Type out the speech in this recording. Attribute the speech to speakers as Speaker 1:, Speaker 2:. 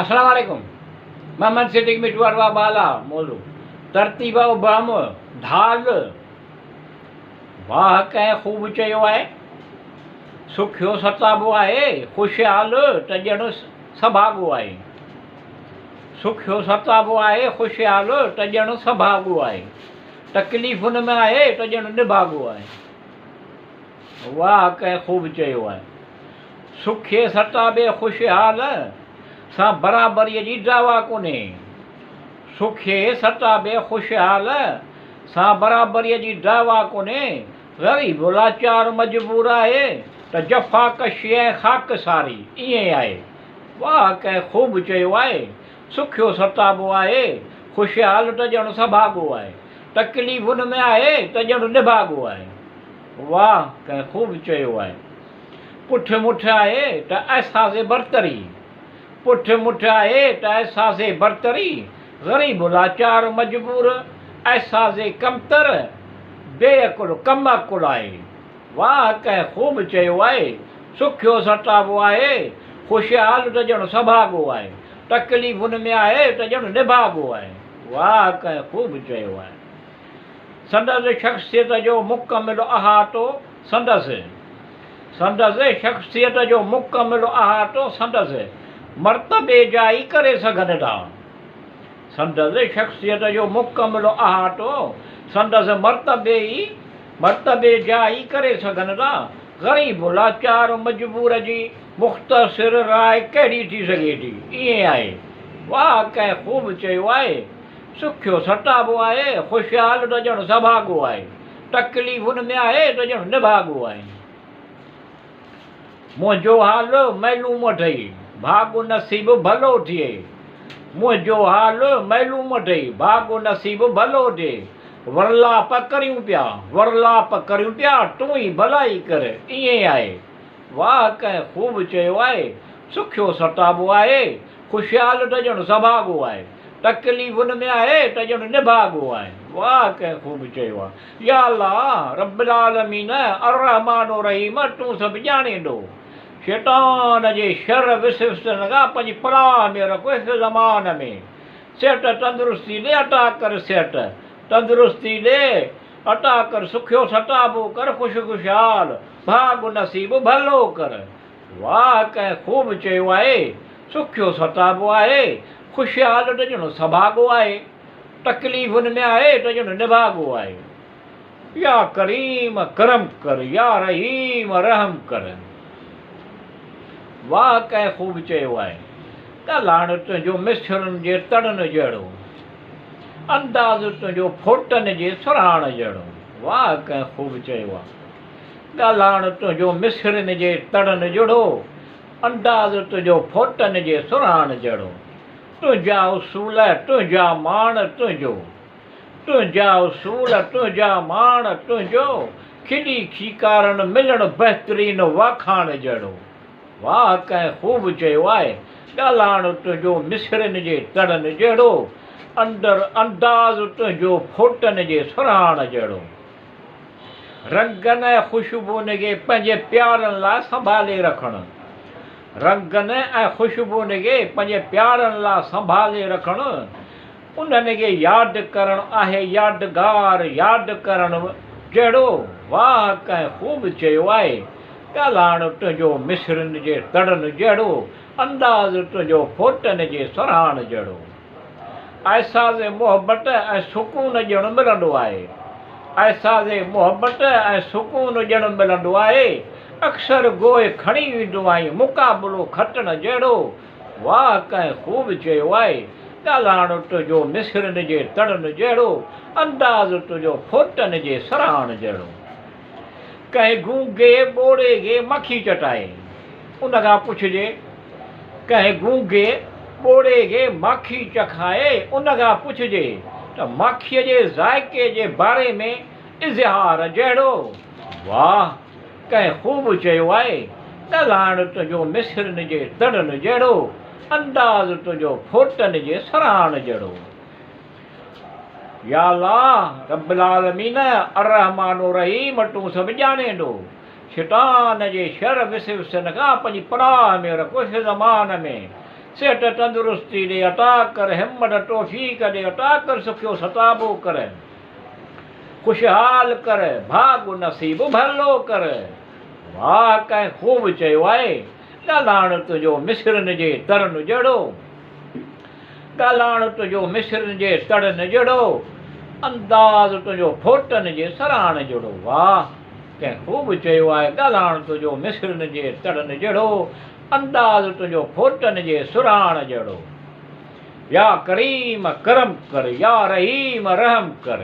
Speaker 1: السلام عليڪم محمد صديق مٺو اروا بالا موضوع ترتيب ابهم ڍال واهه ڪنهن خوب چيو آهي سکيو ستابو آهي خوشحال ته ڄڻ سڀاڳو آهي سکيو ستابو آهي خوشحال ته ڄڻ سڀاڳو آهي تڪليفن ۾ آهي ته ڄڻ نڀاڳو آهي واهه ڪنهن خوب چيو آهي. سکي ستابي خوشحال سان برابريء جي دعويٰ ڪونهي. سکي ستابي خوشحال سان برابريء جي دعويٰ ڪونهي. غريب لاچار مجبور آهي ته جفاڪشي ۽ خاڪساري ائين آهي. واهه ڪنهن خوب چيو آهي. سکيو ستابو آهي، خوشحال ته ڄڻ سڀاڳو آهي. تڪليفن ۾ آهي ته ڄڻ نڀاڳو آهي. واهه ڪنهن خوب چيو آهي. پٺ مٺ آهي ته احساس برتري. پٺ مٺ آهي ته احساس برتري. غريب لاچار مجبور احساس ڪمتر بي عقل ڪم عقل آهي. واهه ڪنهن خوب چيو آهي. سکيو ستابو آهي. خوشحال ته ڄڻ سڀاڳو آهي. تڪليفن ۾ آهي ته ڄڻ نڀاڳو آهي. واهه ڪنهن خوب چيو آهي. سندس شخصيت جو مڪمل احاطو سندس سندس شخصيت جو مڪمل احاطو سندس مرتبي جا ئي ڪري سگهن ٿا. سندس شخصيت جو مڪمل احاطو سندس مرتبي ئي مرتبي جا ئي ڪري سگهن ٿا. غريب لاچار مجبور جي مختصر راء ڪهڙي ٿي سگهي ٿي؟ ائين آهي. واهه ڪنهن خوب چيو آهي. سکيو ستابو آهي، خوشحال ته ڄڻ سڀاڳو آهي، تڪليفن ۾ آهي ته ڄڻ نڀاڳو آهي. منهنجو حال معلوم اٿئي، ڀاڳ نصيب ڀلو ٿئي. منهنجو حال معلوم اٿئي، ڀاڳ نصيب ڀلو ٿئي. ورلاپ ڪريون پيا، ورلاپ ڪريون پيا، تون ئي ڀلائي ڪر، ائين آهي. واهه ڪنهن خوب چيو آهي، سکيو ستابو آهي، خوشحال ته ڄڻ سڀاڳو آهي. تڪليفن ۾ آهي ته ڄڻ نڀاڳو آهي. واهه ڪنهن خوب چيو آهي. يا الله رب العالمين الرحمٰن الرحيم تون سڀ ڄاڻين ٿو. شيطان جي شر وسوسن کان پنهنجي پناهه ۾ رک حفظ امان ۾. صحت تندرستي ڏي عطا ڪر صحت تندرستي ڏي عطا ڪر سکيو ستابو ڪر خوش خوشحال ڀاڳ نصيب ڀلو ڪر. واهه ڪنهن خوب چيو آهي، سکيو ستابو آهي، خوشحال ته ڄڻ سڀاڳو آهي، تڪليفن ۾ آهي ته ڄڻ نڀاڳو آهي. يا ڪريم ڪرم ڪر، يا رحيم رحم ڪر. واهه ڪنهن خوب چيو آهي، ڳالهائڻ تنهنجو مصرن جي تڙن جهڙو، انداز تنهنجو ڦوٽن جي سرهاڻ جهڙو. واهه ڪنهن خوب چيو آهي. ڳالهائڻ تنهنجو مصرين جي تڙن جهڙو، انداز تنهنجو ڦوٽن جي سرهاڻ جهڙو. تنهنجا اصول، تنهنجا ماڻ، تنهنجو. تنهنجا اصول، تنهنجا ماڻ، تنهنجو. کلي کيڪارڻ ملڻ بهترين واکاڻ جهڙو. واهه ڪنهن خوب چيو آهي، ڳالهائڻ تنهنجو مصرين جي تڙن جهڙو، اندر انداز تنهنجو ڦوٽن جي سرهاڻ جهڙو. رنگن ۽ خوشبوئن کي پنهنجي پيارن لاء سنڀالي رکڻ. رنگن ۽ خوشبوئن کي پنهنجي پيارن لاء سنڀالي رکڻ، انهن کي ياد ڪرڻ آهي يادگار ياد ڪرڻ جهڙو واهه ڪنهن خوب چيو آهي، ڳالهائڻ تنهنجو مصرين جي تڙن جهڙو، انداز تنهنجو ڦوٽن جي سرهاڻ جهڙو. احساس محبت ۽ سڪون ڄڻ ملندو آهي. احساس محبت ۽ سڪون ڄڻ ملندو آهي. اڪثر گوء کڻي ويندو آهين مقابلو کٽڻ جهڙو. واهه ڪنهن خوب چيو آهي. ڳالهائڻ تنهنجو مصرين جي تڙن جهڙو، انداز تنهنجو ڦوٽن جي سرهاڻ جهڙو. ڪنهن گونگي ٻوڙي کي مکي چٽائي، ان کان پڇجي. ڪنهن گونگي ٻوڙي کي ماکي چکائي، ان کان پڇجي ته ماکيء جي ذائقي جي باري ۾ اظهار جهڙو. واهه! ڪنهن خوب چيو آهي، ڳالهائڻ تنهنجو مصرين جي تڙن جهڙو، انداز تنهنجو ڦوٽن جي سرهاڻ جهڙو. يا الله! رب العالمين، الرحمٰن الرحيم تون سڀ ڄاڻين ٿو. شيطان جي شر وسوسن کان پنهنجي پناهه ۾ رک حفظ امان ۾. صحت تندرستي ڏي عطا ڪر، همت توفيق ڏي عطا ڪر، سکيو ستابو ڪر، خوشحال ڪر، ڀاڳ نصيب ڀلو ڪر. واهه ڪنهن خوب چيو آهي، ڳالهائڻ تنهنجو مصرين جي ترن جهڙو، ڳالهائڻ تنهنجو مصرين جي تڙن جهڙو، انداز تنهنجو ڦوٽن جي سرهاڻ جهڙو. واهه ڪنهن خوب چيو آهي، ڳالهائڻ تنهنجو مصرين جي تڙن جهڙو، انداز تنهنجو ڦوٽن جي سرهاڻ جهڙو. يا ڪريم ڪرم ڪر، يا رحيم رحم ڪر.